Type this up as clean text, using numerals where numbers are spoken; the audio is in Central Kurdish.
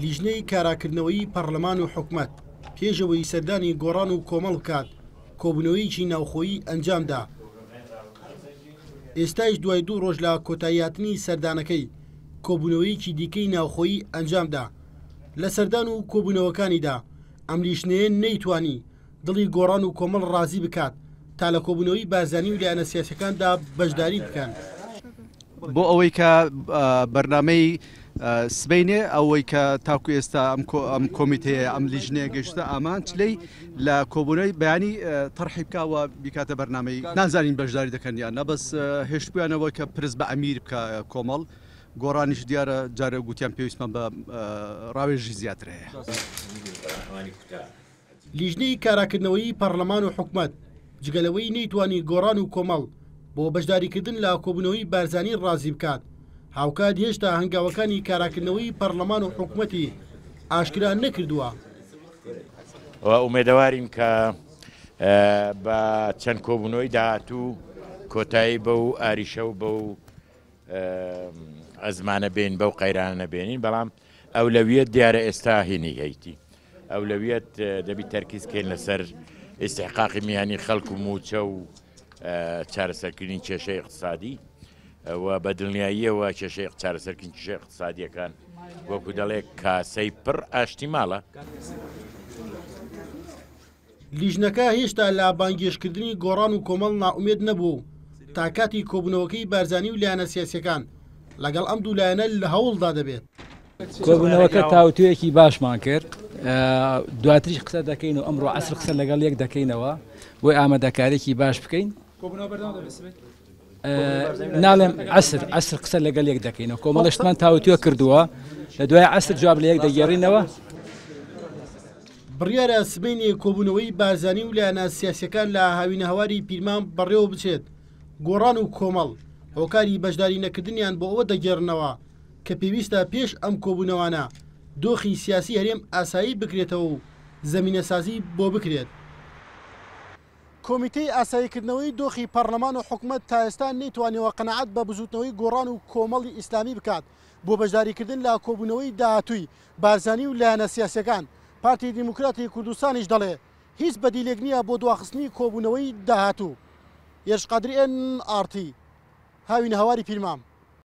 لیژنەی کاراکردنەوەی پەڕلەمان و حکومەت پێش ئەوەی سەردانی گۆڕان و کۆمەڵ بکات کۆبوونەوەیەکی ناوخۆیی ئەنجامدا، ئێستایش دوای دوو ڕۆژ لە کۆتاییهاتنی سەردانەکەی کۆبوونەوەیەکی دیکەی ناوخۆیی ئەنجامدا. لە سەردان و کۆبوونەوەکانیدا ئەم لیژنەیە نەیتوانی دڵی گۆڕان و کۆمەڵ ڕازی بکات تا لە کۆبوونەوەی بارزانی و لایەنە سیاسیەکاندا بەشداری بکەن. بۆ ئەوەی کە بەرنامەی سبەینێ ئەوەی کە تاکو ئێستا ئەم کۆمیتەیە ئەم لیژنەیە گەیشتە ئامانج لێی لە کۆبوونەوەی بەیانی تەرحی بکا و بیکاتە بەرنامەی نازانین بەشداری دەکەن یان نا بەس هێشتبوویانەوە کە پرس بە ئەمیر بکا کۆمەڵ گۆڕانیش دیارە جارێ گوتیان پێویستمان بە ڕاوێژی زیاتر هەیە. لیژنەی کاراکردنەوەی پەڕلەمان و حکومەت جگە لەوەی نەیتوانی گۆڕان و کۆمەڵ بۆ بەشداریکردن لە کۆبوونەوەی بارزانی ڕازی بکات، هاوکات هێشتا هەنگاوەکانی کاراکردنەوەی پەڕلەمان و حکومەتی ئاشکرا نەکردووە. و ئومێدەوارین کە بە چەند کۆبوونەوەی داهاتوو کۆتایی بەو ئاریشە و بەو ئەزمانە بێین بەو قەیرانە بێنین بەڵام ئەولەویەت دیارە ئێستا هینی هەیتی ئەولەویەت دەبی تەرکیز کەین لەسەر ئیستحقاقی میهنی خەڵک و موچە و چارەسەرکردنی کێشەی اقتصادی و بە دڵنیاییەوە کێشەی چارەسەرکردنی کێشە اقتصادیەکان وەکو دەڵێ کاسەی پڕ ئاشتی ماڵە. لیژنەکە هێشتا لە بانگهێشتکردنی گۆڕان و کۆمەڵ نائومێد نەبووە و تا کاتی کۆبوونەوەکەی بارزانی و لایەنە سیاسییەکان لەگەڵ ئەم دوو لایەنە لە هەوڵدا دەبێت. کۆبوونەوەکە تاوتوێیەکی باشمان کرد، دواتریش قسە دەکەین و ئەمڕۆ عەسر قسە لەگەڵ یەک دەکەینەوە بۆی ئامادەکاریی باش بکەین. ناڵێم عەسر عەسر قسە لەگەڵ یەک دەکەینەوە کۆمەڵە شتمان تاوتوێ کردووە لە دوای عەسر جواب لە یەک دەگێڕینەوە. بڕیارە سبەینێ کۆبوونەوەی بارزانی و لایەنە سیاسییەکان لە هاوینەهەواری پیرمام بەڕێوە بچێت، گۆڕان و کۆمەڵ هۆکاری بەشداری نەکردنیان بۆ ئەوە دەگێڕنەوە کە پێویستە پێش ئەم کۆبوونەوانە دۆخی سیاسی هەرێم ئاسایی بکرێتەوە و زەمینەسازی بۆ بکرێت. کۆمیتەی ئاساییکردنەوەی دۆخی پەڕلەمان و حکومەت تا ئێستا نەیتوانیوە قەناعەت بە بزووتنەوەی گۆڕان و کۆمەڵی ئیسلامی بکات بۆ بەشداریکردن لە کۆبوونەوەی داهاتووی بارزانی و لایەنە سیاسیەکان، پارتی دیموکراتی کوردستانیش دەڵێ هیچ بەدیلێک نییە بۆ دواخستنی کۆبوونەوەی داهاتوو. هێرش قادری ئێن ئاڕ تی، هاوینەهەواری پیرمام.